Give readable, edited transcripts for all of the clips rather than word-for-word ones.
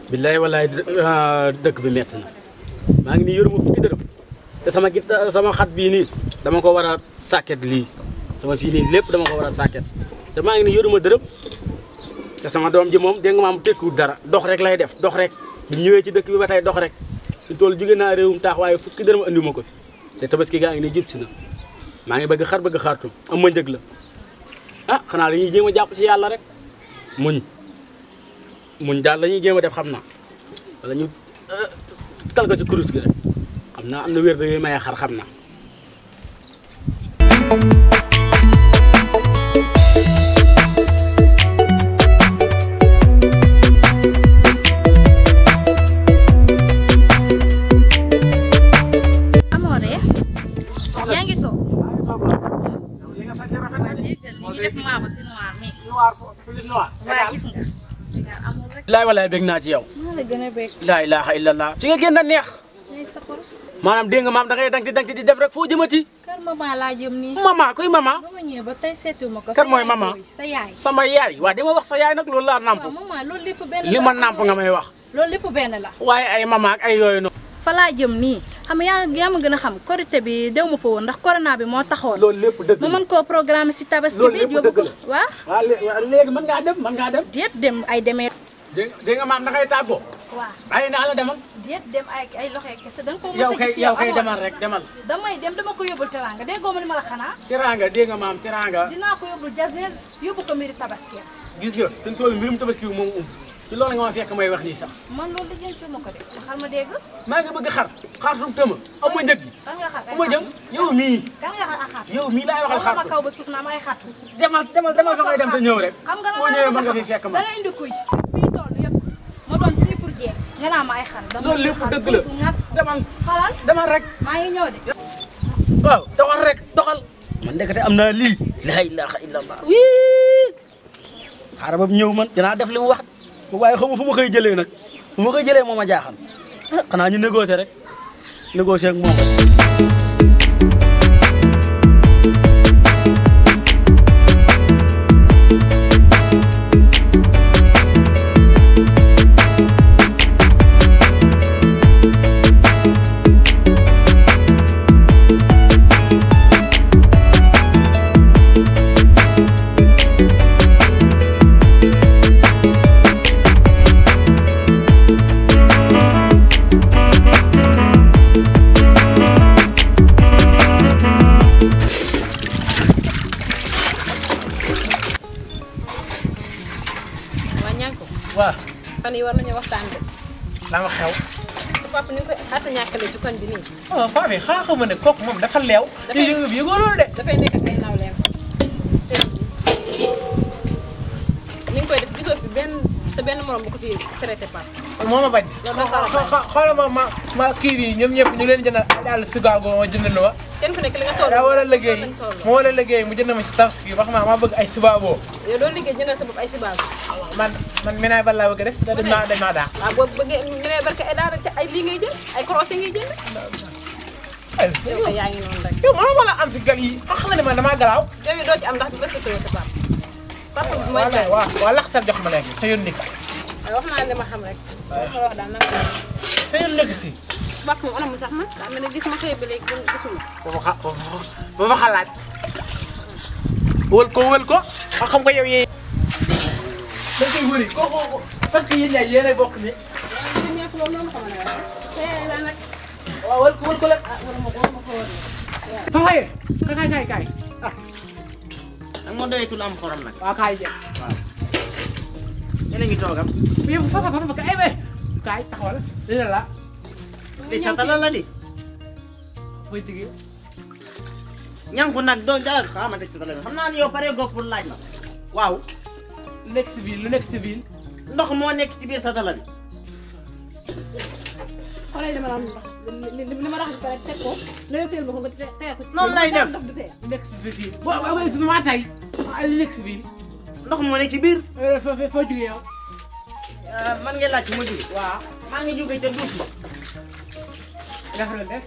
billahi wallahi dëkk bi metti na maa ngi nii yoruma fukki dërëm te sama xat bii nii dama ko war a sàkket lii sama fii nii lépp dama ko war a sàkket te maa ngi nii yoruma dërëm te sama doom ji moom dégg nga maam tekkiwul dara dox rek lay def dox rek bi ñëwee ci dëkk bi ba tey dox rek fi tool jóge naa réewum taax waaye fukki dërëm andiwuma ko fi te tabaski gaa ngi nii jub si na maa ngi bëgg xar bëgg xartum am ma njëg la ah xanaa dañuy jéem a jàpp ci yàlla rek muñ daal lañuy jéem a def xam naa wala ñu tal ko ci kurus gi rek xam naa am na wér da yooyu maye xar xam naa laay walaay bég naa ci yow. laa ilaaha illallah ci nga génn neex. maanaam dégg nga maam da ngay dang di dem rek foo jëmati. kër maman laa jëm nii. maman kuy maman. ba ma ñëwee ba tey seetuma ko. kan mooy maman sa yaay. sama yaay waaw dama wax sa yaay nag loolu laa namp. waaw maman loolu lépp benn la li ma namp nga may wax. loolu lépp benn la. waaye ay maman ak ay yooyu noonu. fa laa jëm nii xam nga yaa ma gën a xam korité bi dew ma fa woon ndax corona bi moo taxoon. loolu lépp dëgg la ma mën koo programme si tabaski bi yóbbu ko waaw. waaw léegi mën ngaa dem. déet dem ay demee. dégg nga maam da ngay tàggoo. waaw ay naa la demal. déet dem ay loxo kese da nga ko mos a gis yow kay demal rek demal. damay dem dama ko yóbbul teranga déggoo ma li ma la xanaa. teranga dégg nga maam teranga. dinaa ko yóbbul jasnees yóbbu ko mbiri tabaski. gis nga suñu tool mbirum tabaski bi moom ci loolu nga ma fekk may wax nii sax. man loolu di jënc ma ko de xar ma dégg. maa ngi bëgg xar suñu tëma am ma njëg gi. kan nga xar fu ma jëm yow mii. kan nga xar ak xar. yow mii laay waxal xar ma kaw ba suuf naa ma ay xatu. demal fa ngay dem te ñëw rek. xam nga boo ñëwee mën nga fi fekk ma. da nga indi kuy fii tool yëpp ma doon ci pour jeex nga naa ma ay xar. loolu lépp dëgg la demal. xalal demal rek. maa ngi ñëw de. waaw doxal rek doxal. man ndekete am naa lii. la ilaha illallah. xaaral ba ñëw man dinaa def li mu wax waaye xamu fu ma koy jëlee nag fu ma koy jëlee moom a jaaxal xanaa ñu négocier rek négocier ak moom. waaw. fan yii war nañu waxtaan de. la nga xew. sa papa ni nga koy atta ñàkkale ci koñ bi nii. oh Fapal bi xanaa xamu ne kooku moom dafa leew. dafay yëgoo loolu de. dafay nekk ak ay nawleem. ni nga koy def gisoo fi benn morom bu ko fi traité papa. moo ma bañ. xoolal ma kii bi ñoom ñëpp ñu leen jëndal daal si gaaw ma jëndal ma. kenn ku nekk li nga toll. daa war a liggéey moo war a liggéey mu jënd ma si tabaski wax ma bëgg ay sibaaboo. yow doo liggéey jëndal sa bopp ay sibaabu. man minaay ban laa bëgg a def te dañ maa daax. waaw boobu bëggee ñu ne barke ay daara ca ay lii ngay jël ay croisé ngay jënd. yow kay yaa ngi noonu rek. yow mënoo la am si gal yi xam nga ne man damaa garaaw. yow yi doo ci am ndax du respecté sa papa. papa bi mooy jaay waaw lax sa jox ma léegi sa yoon nekk si. wax naa li ma xam rek. ma wax daal nanga sa yoon nekk si. wax moom anam sax ma daa mel ne gis ma xëy ba léegi gisuma. ba ma xalaat. wël ko xam nga yow yee. da koy wëri kooku parce que yéen ñaar yéenay bokk ni. waaw wël ko la. Fafaye. kaay. ah. ak moo doyatul am xorom nag. waaw kaay jeex. waaw. yéen a ngi toogam. yow Fafa kaay be. kaay taxawal li la. li sa tala la di. mooy tigee. ñànku nag doo jaay xaaral ma teg sa tala xam naa ne yow pare gopp pour laaj ma. waaw. lu nekk si biir lu nekk si biir. ndox moo nekk ci biir sa tala bi. xoolal li ma la wax li ma la wax ba pare teg ko nga teel ma ko nga teg ko. noonu lay def lu nekk si biir. boo si maa tay lu nekk si biir. ndox moo nekk ci biir. foo jógee yow. man ngeen laaj ma jóge. waaw. maa ngi jóge ca duus ba. dafa la def.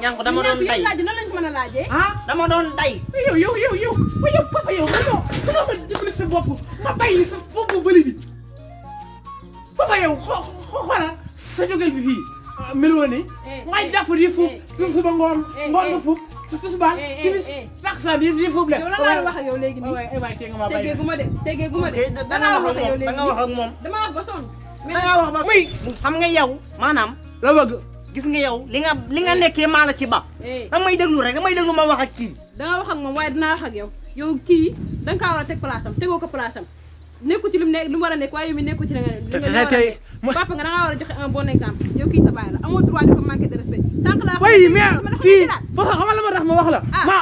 ñànku dama doon day laaj nan lañ ko mën a laajee. dama doon day. yow papa yow mënoo ma jëmale sa bopp ma bàyyi sa foofu bëri bi papa yow xoolal sa jógeel bi fii meloo ni ngay jàpp di fuub suba ngoon nga fuub tisbaar timis takkusaan di fuub leen yow lan laa wax ak yow léegi nii waay tee nga ma bàyyi tegee gu ma de da nga wax ak moom dama wax ba sonn da nga wax ba muy xam nga yow maanaam la bëgg gis nga yow li nga nekkee maa la ci ba danga may déglu rek damay déglu ma wax ak kii danga wax ak moom waaye dinaa wax ak yow kii danga kaa war a teg place am tegoo ko place am nekku ci li mu war a nekk waaye yow mi nekku ci li nga tey papa nga da ngaa war a joxe un bon exemple yow kii sa baay la amoo droit di ko manquer de respect sànq laa way mais fii foo xam la ma tax ma wax la ma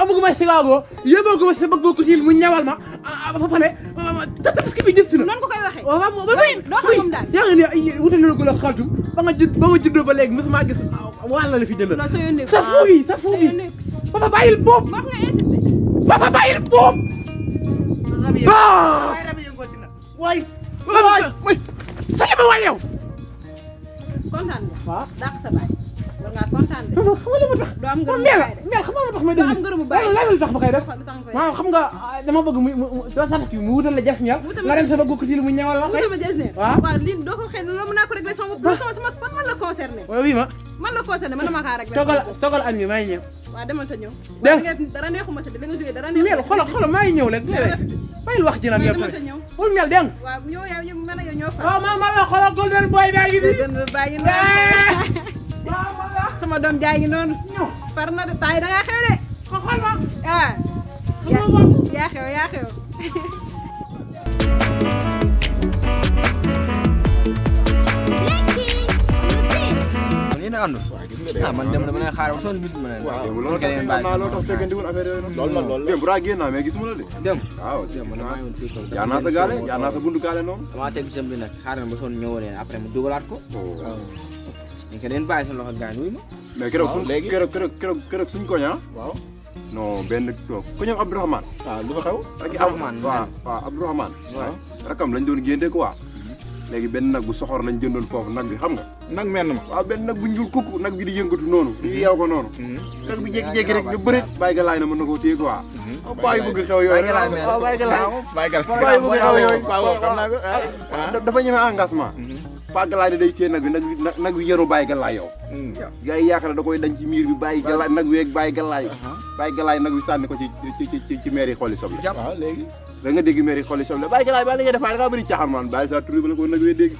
amugu ma Chicago yóbboo ko ma sa bëgg ko ci mu ñawal ma fa fa ne tabaski bi gis na noonu ko koy waxee waaw doo xam moom daal yaa ngi ne wutal na ko la xaltu ba ma juddoo ba léegi mosuma gis wàll la fi jënd loolu sa yónnee sa fuu gi papa bàyyil boobu wax nga insisté papa bàyyil boobu waay sali ma waay yow kontaan nga waaw dàq sa baay war ngaa kontaan de xam nga lu ma tax doo am ngërëmu baay de mel xam nga lu tax may def doo am ngërëmu baay lan la tax ma koy def lu tax nga koy maanaam xam nga dama bëgg mu wutal la jas ñal nga dem sa bëgg ko ci mu ñawal la wutal ma jesner waaw lii doo ko xëy loolu mën naa ko régler sama bopp sama man la concerné waaw wi ma man la concerné man dama kaa régler togal añ bi maa ngi ñëw waaw demal ta ñëw dégg nga dara neexuma sa de li nga jógee dara neexuma mel xoolal maa ngi ñëw rek bàyyil wax ji nag yow demal ta ñëw xool mel dégg nga waaw ñëw yow man ak yow ñoo fa waaw man la xoolal golden boy baa ngi nii bàyyi sama doom jaay ngi noonu par na de taay da ngaa xew de xool ma ah yaa xew ni na andu man dem dama lay xaar ba son bis ma ne waaw loolu tax naa loolu tax fekkandi woon affaire yooyu loolu dem bra génn naa mais gisuma la de dem waaw dem man maa yoon fii yaa naa sa gaale yaa naa sa bundu gaale noonu dama teg sëm bi nag xaaral ba son ñëw leen après mu dugalaat ko ñu ko den bàyyi sa loxo gaañ wuy ma mais keroog suñ keroog suñ koñ waaw non benn ko ñoom Abdourahmane waaw lu fa xew rek waaw Abdourahmane waaw rakam lañ doon génte quoi léegi benn nag bu soxor lañ jëndoon foofu nag bi xam nga nag menn ma waaw benn nag bu ñuul kukk nag bi di yëngatu noonu di yeew ko noonu nag bi jékki-jékki rek ñu bëri bàyyi ga laay na mën na koo téye quoi bàyyi bëgg xew yooyu rek waaw bàyyi ga laay bàyyi bëgg xew yooyu xam naa ko dafa ñeme engagement pas galaay ne day téye nag bi nag bi yenu bàyyi galaay yow gars yi yaakaar da koy dañ ci miir bi bàyyi galaay nag weeg bàyyi galaay nag bi sànni ko ci maire yi xooli soble waaw léegi da nga dégg maire yi xooli soble bàyyi galaay ba li nga defaay da ngaa bëri caaxaan man bàyyi sa tur bi la ko nag wee dégg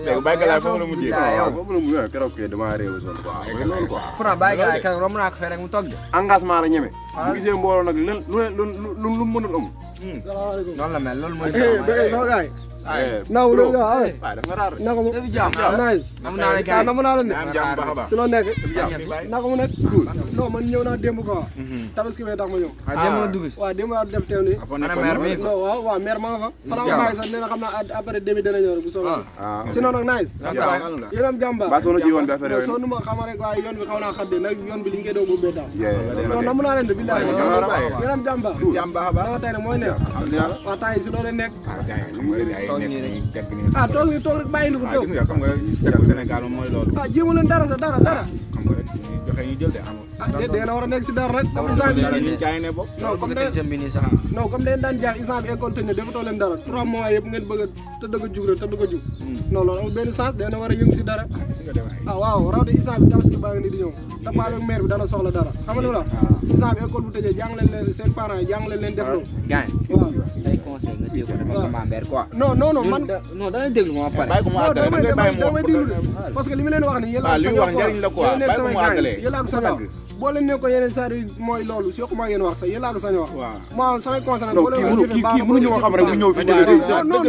léegi bàyyi galaay foofu la mujjee waaw foofu la mujjee keroog kay damaa réew son quoi loolu quoi pourtant bàyyi galaay keroog romb naa ko fee rek mu toog de engagement la ñeme bu gisee mbooloo nag lu mënul am salaamaaleykum noonu la mel loolu mooy sama gaay naw lo waaw daf nga raar naka mu defi jàmm naay nam naa la gars nam naa la ne am jàmm baax a baax si loo nekk naka mu nekk non man ñëw naa démb quoi tabaski bee tax ma ñëw démb nga dugg si waaw démb laa def teew nii ana maire bi non waaw maire ma nga fa xanaa ma bàyyi sax nee na xam naa après demi dana ñëw bu soobee sinon nag naay yéen am jàmm ba sonu ci yoon bi affaire yooyu sonu ma xama rek waaye yoon bi xaw naa xadde nag yoon bi li ngeen doon ubbee daal non nam naa leen de billahi yéen am jàmm baax tey ne mooy neex waaw temps yi si loolu nekk toog ni toog rek bàyyi ni ko toog xam nga dëkku Sénégal mooy loolu jéema leen dara sax dara xam nga rek joxe ñu jël de am dee na war a nekk si dara rek comme isaan bi ñu jaay ne bokk non comme teg sëm bi nii sax non comme dañ daan jaay isaan bi école tëj na defatoo leen dara 3 mois yëpp ngeen bëgg a tëdd ko jug rek tëdd ko jug non loolu amul benn sens dee na war a yëngu si dara waaw raw de isaan bi tabaski baa ngi ni di ñëw te paaloog maire bi dana soxla dara xam nga la isaan bi école bu tëjee jàng leen seen parents yi jàng leen def loolu waaw say conseil nga dégg ko dafa camembert quoi non man non da ngay déglu ma pare bàyyi ko mu àggale da ngay bàyyi mu déglu parce que li mu leen wax ni yéen laa ko njëriñ la quoi bàyyi ko mu àggale yéen laa ko sañ wax boo leen ne ko yeneen saa yi mooy loolu si yokku maa ngeen wax sax yéen laa ko sañ wax maa samay conseil boo leen wax kii mënuñu ko xam rek mu ñëw fi bëgg a non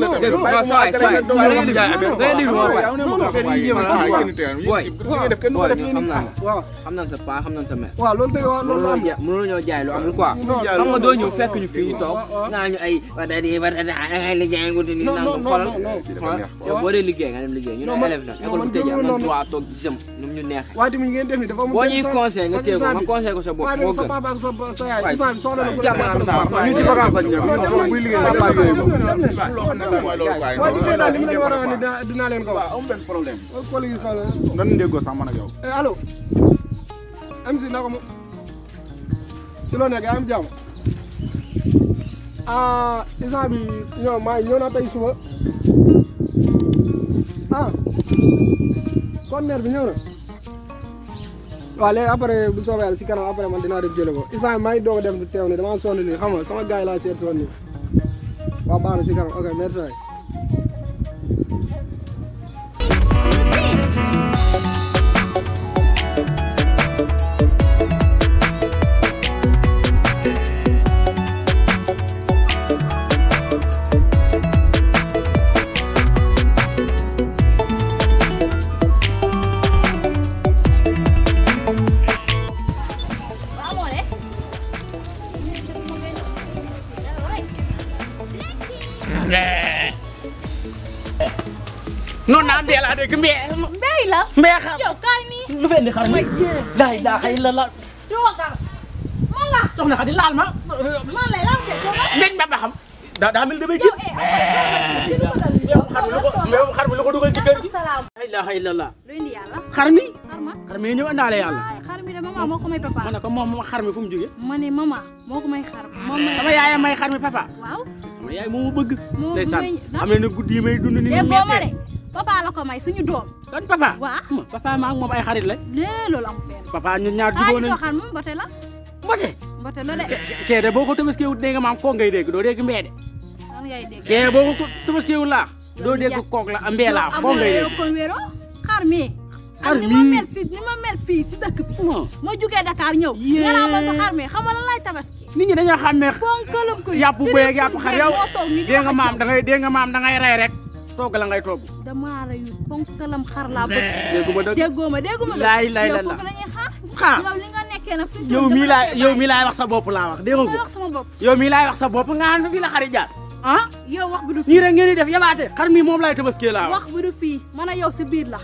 xam nañ sa paa xam nañ sa mère waaw loolu dëgg waaw loolu am mënoo ñoo jaay lu amul quoi xam nga doo ñëw fekk ñu fii ñu toog naa ñu ay dangay liggéey nga ni nangam xoolal yow boo dee liggéey nga dem liggéey ñu ne élève nag école bu tëjee am nañ droit toog gisam ñoom ñu neexee waaye tamit ngeen def ni dafa boo ñuy conseil nga téye ko nga conseil ko sa bopp moo sa gën papa ak sa yaay isaan bi soxla na ko ñu ci vacances lañ ñëw buy liggéey waaye di daal li mu leen war a wax ni dinaa leen ko wax am benn problème collègue yi soxla nan déggoo sax man ak yow allo MC naka mu si loo nekk yaa am jàmm instant bi ñëw naa tey suba conteneur bi ñëw na waaw léegi après bu soobee yàlla si kanam après man dinaa def jële ko instant bi maa ngi doog a dem teew ni damaa sonn nii xam nga sama gars yi laa seet soon nii waaw baax na si kanam ok merci waay non naa mbee laa dégg mbee. mbéy la. mbee xam yow kaay nii. lu fee indi xar mi laa ilaaha illallah man la. soxna Xadi laal ma man lay laal de ko mbeñ ba xam. daa mel damay gis xar mi lu ko dugal ci kër gi salaam. laa ilaaha illallah lu indi yàlla. xar mi xar ma. xar mi ñëw andaale yàlla waaye xar mi de maman moo ko may papa. ma ne ko moom xar mi fu mu jógee ma ne maman moo ko may xar. moom may sama yaay may xar mi papa waaw. sama yaay moo ma bëgg moo ndeysaan may am na guddi yi may dund ni déggoo ma de papa la ko may suñu doom. kan papa waaw. papa maa ngi moom ay xarit la loolu am fenn. papa ñun ñaar jubóo nañ soo xar moom mbote la. mbote mbote la de. kee de boo ko tëbaskeewut dégg nga maam koog ngay dégg doo dégg mbee de lan ngay dégg. kee boo ko tëbaskeewut laa doo dégg koog la mbee laa koog ngay dégg kon wéro xar mi. xar ak ni ma mel fii si dëkk bi. ma jugee Dakar ñëw. yee nga naan ma xar mi xam nga lan lay tabaski. nit ñi dañoo xam ne ponkalam ko yàpp bëy ak yàpp xar yow dégg nga maam da ngay rey rek togg la ngay togg damaa reyu ponkalam xar laa bëgg. dégguma dëgg dégguma laay yow la foofu la ñuy xaar yow li nga nekkee nag fi yow mii laay wax sa bopp laa wax dégg nga ko wax sama bopp. yow mii laay wax sa bopp nga naan fii la xari jaar yow wax bi du nii rek ngeen di def yabaate xar mi moom laay tabaskee laa wax wax bi du fii man a yow sa biir la.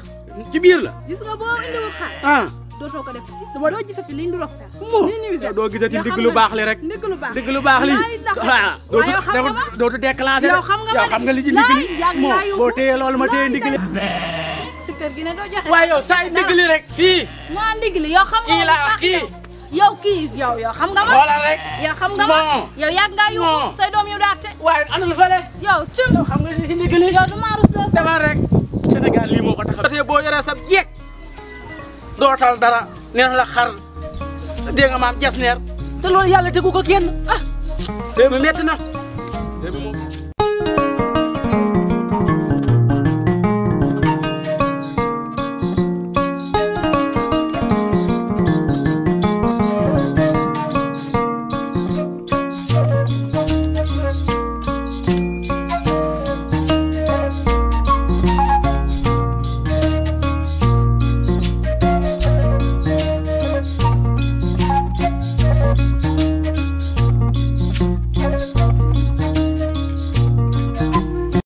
ci biir la gis nga boo indiwul xar. dootoo ko def doo gisati liñ du rafet. doo gisati ndigg lu baax li rek ndigg lu baax li dootu déclenché yow xam nga li ci ndigg li moo boo téye loolu ma téye ndigg li si kër gi ne doo joxe. waaye yow saa ndigg li rek fii maa ndigg li yow xam nga kii laa wax kii yow xam nga ma xoolal rek yow xam nga ma yow yàgg ngaa yu say doom yu daate waaye ana lu fële yow cim xam nga li ci ndigg li yow du maa rus loo demal rek Sénégal lii moo ko tax a boo yoree sab jeeg dootal dara nee na la xar dégg nga maam jas neer te loolu yàlla tegu ko kenn réew mi metti na réew mi moom